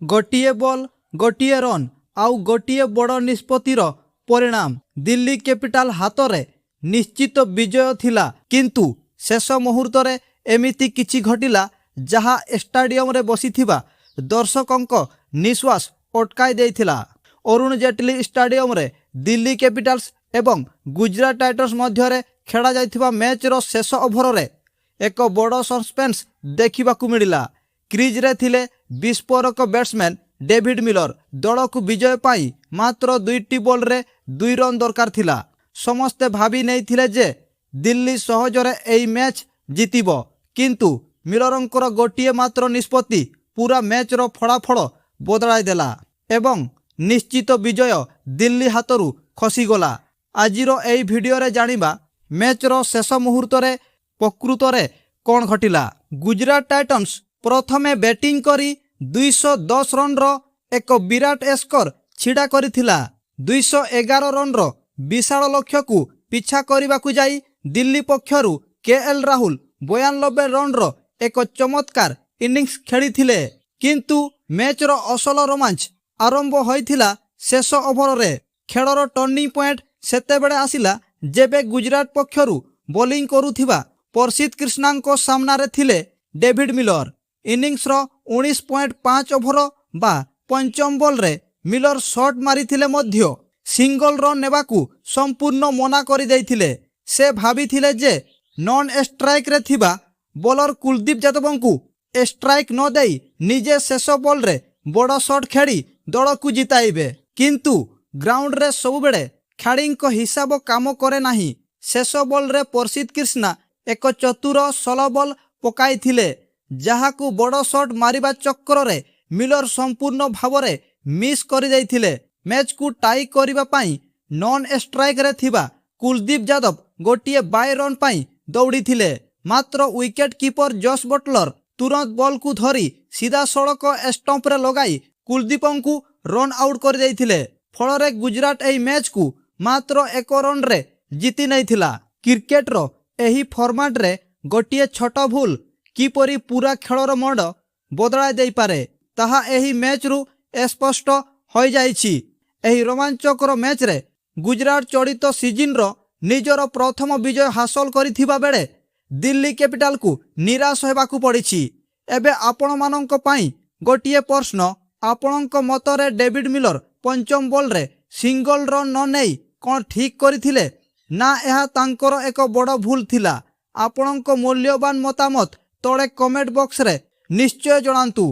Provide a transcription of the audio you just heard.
ଗୋଟିଏ ବଲ୍, ଗୋଟିଏ ରନ୍ ଆଉ ଗୋଟିଏ ବଡ଼ ନିଷ୍ପତ୍ତିର ପରିଣାମ। ଦିଲ୍ଲୀ କ୍ୟାପିଟାଲ ହାତରେ ନିଶ୍ଚିତ ବିଜୟ ଥିଲା, କିନ୍ତୁ ଶେଷ ମୁହୂର୍ତ୍ତରେ ଏମିତି କିଛି ଘଟିଲା ଯାହା ଷ୍ଟାଡିୟମରେ ବସିଥିବା ଦର୍ଶକଙ୍କ ନିଶ୍ୱାସ ଅଟକାଇ ଦେଇଥିଲା। ଅରୁଣ ଜେଟଲୀ ଷ୍ଟାଡିୟମରେ ଦିଲ୍ଲୀ କ୍ୟାପିଟାଲ୍ସ ଏବଂ ଗୁଜରାଟ ଟାଇଟନ୍ସ ମଧ୍ୟରେ ଖେଳାଯାଇଥିବା ମ୍ୟାଚ୍ର ଶେଷ ଓଭରରେ ଏକ ବଡ଼ ସସ୍ପେନ୍ସ ଦେଖିବାକୁ ମିଳିଲା। କ୍ରିଜ୍ରେ ଥିଲେ ବିସ୍ଫୋରକ ବ୍ୟାଟ୍ସମ୍ୟାନ୍ ଡେଭିଡ୍ ମିଲର। ଦଳକୁ ବିଜୟ ପାଇଁ ମାତ୍ର 2ଟି ବଲ୍ରେ 2 ରନ୍ ଦରକାର ଥିଲା। ସମସ୍ତେ ଭାବି ନେଇଥିଲେ ଯେ ଦିଲ୍ଲୀ ସହଜରେ ଏହି ମ୍ୟାଚ୍ ଜିତିବ, କିନ୍ତୁ ମିଲରଙ୍କର ଗୋଟିଏ ମାତ୍ର ନିଷ୍ପତ୍ତି ପୁରା ମ୍ୟାଚ୍ର ଫଳାଫଳ ବଦଳାଇ ଦେଲା ଏବଂ ନିଶ୍ଚିତ ବିଜୟ ଦିଲ୍ଲୀ ହାତରୁ ଖସିଗଲା। ଆଜିର ଏହି ଭିଡିଓରେ ଜାଣିବା, ମ୍ୟାଚ୍ର ଶେଷ ମୁହୂର୍ତ୍ତରେ ପ୍ରକୃତରେ କ'ଣ ଘଟିଲା। ଗୁଜରାଟ ଟାଇଟନ୍ସ ପ୍ରଥମେ ବ୍ୟାଟିଂ କରି 210 ରନ୍ର ଏକ ବିରାଟ ସ୍କୋର ଛିଡ଼ା କରିଥିଲା। 211 ରନ୍ର ବିଶାଳ ଲକ୍ଷ୍ୟକୁ ପିଛା କରିବାକୁ ଯାଇ ଦିଲ୍ଲୀ ପକ୍ଷରୁ କେ ଏଲ୍ ରାହୁଲ 92 ରନ୍ର ଏକ ଚମତ୍କାର ଇନିଂସ ଖେଳିଥିଲେ। କିନ୍ତୁ ମ୍ୟାଚ୍ର ଅସଲ ରୋମାଞ୍ଚ ଆରମ୍ଭ ହୋଇଥିଲା ଶେଷ ଓଭରରେ। ଖେଳର ଟର୍ଣ୍ଣିଂ ପଏଣ୍ଟ ସେତେବେଳେ ଆସିଲା, ଯେବେ ଗୁଜରାଟ ପକ୍ଷରୁ ବୋଲିଂ କରୁଥିବା ପ୍ରସିଦ୍ଧ କ୍ରିଷ୍ଣାଙ୍କ ସାମ୍ନାରେ ଥିଲେ ଡେଭିଡ୍ ମିଲର। ଇନିଂସର 19.5 ଓଭର ବା ପଞ୍ଚମ ବଲ୍ରେ ମିଲର ସଟ୍ ମାରିଥିଲେ ମଧ୍ୟ ସିଙ୍ଗଲ ରନ୍ ନେବାକୁ ସମ୍ପୂର୍ଣ୍ଣ ମନା କରିଦେଇଥିଲେ। ସେ ଭାବିଥିଲେ ଯେ ନନ୍ ଷ୍ଟ୍ରାଇକ୍ରେ ଥିବା ବୋଲର କୁଲଦୀପ ଯାଦବଙ୍କୁ ଷ୍ଟ୍ରାଇକ୍ ନ ଦେଇ ନିଜେ ଶେଷ ବଲ୍ରେ ବଡ଼ ସଟ୍ ଖେଳି ଦଳକୁ ଜିତାଇବେ। କିନ୍ତୁ ଗ୍ରାଉଣ୍ଡରେ ସବୁବେଳେ ଖେଳାଳିଙ୍କ ହିସାବ କାମ କରେ ନାହିଁ। ଶେଷ ବଲ୍ରେ ପ୍ରସିଦ୍ଧ କ୍ରିଷ୍ଣା ଏକ ଚତୁର ସ୍ଲୋ ବଲ୍ ପକାଇଥିଲେ, ଯାହାକୁ ବଡ଼ ସଟ୍ ମାରିବା ଚକ୍କରରେ ମିଲର ସମ୍ପୂର୍ଣ୍ଣ ଭାବରେ ମିସ୍ କରିଯାଇଥିଲେ। ମ୍ୟାଚ୍କୁ ଟାଇ କରିବା ପାଇଁ ନନ୍ ଷ୍ଟ୍ରାଇକ୍ରେ ଥିବା କୁଲଦୀପ ଯାଦବ ଗୋଟିଏ ବାଇ ରନ୍ ପାଇଁ ଦୌଡ଼ିଥିଲେ। ମାତ୍ର ୱିକେଟ୍ କିପର ଜସ୍ ବଟଲର ତୁରନ୍ତ ବଲ୍କୁ ଧରି ସିଧାସଳଖ ଷ୍ଟମ୍ପରେ ଲଗାଇ କୁଲଦୀପଙ୍କୁ ରନ୍ ଆଉଟ୍ କରିଦେଇଥିଲେ। ଫଳରେ ଗୁଜରାଟ ଏହି ମ୍ୟାଚ୍କୁ ମାତ୍ର 1 ରନ୍ରେ ଜିତି ନେଇଥିଲା। କ୍ରିକେଟର ଏହି ଫର୍ମାଟରେ ଗୋଟିଏ ଛୋଟ ଭୁଲ କିପରି ପୁରା ଖେଳର ମୋଡ଼ ବଦଳାଇ ଦେଇପାରେ, ତାହା ଏହି ମ୍ୟାଚ୍ରୁ ସ୍ପଷ୍ଟ ହୋଇଯାଇଛି। ଏହି ରୋମାଞ୍ଚକର ମ୍ୟାଚ୍ରେ ଗୁଜରାଟ ଚଳିତ ସିଜିନ୍ର ନିଜର ପ୍ରଥମ ବିଜୟ ହାସଲ କରିଥିବା ବେଳେ ଦିଲ୍ଲୀ କ୍ୟାପିଟାଲକୁ ନିରାଶ ହେବାକୁ ପଡ଼ିଛି। ଏବେ ଆପଣମାନଙ୍କ ପାଇଁ ଗୋଟିଏ ପ୍ରଶ୍ନ। ଆପଣଙ୍କ ମତରେ ଡେଭିଡ୍ ମିଲର ପଞ୍ଚମ ବଲ୍ରେ ସିଙ୍ଗଲ ରନ୍ ନ ନେଇ କ'ଣ ଠିକ୍ କରିଥିଲେ, ନା ଏହା ତାଙ୍କର ଏକ ବଡ଼ ଭୁଲ ଥିଲା? ଆପଣଙ୍କ ମୂଲ୍ୟବାନ ମତାମତ ତଳେ କମେଣ୍ଟ ବକ୍ସରେ ନିଶ୍ଚୟ ଜଣାନ୍ତୁ।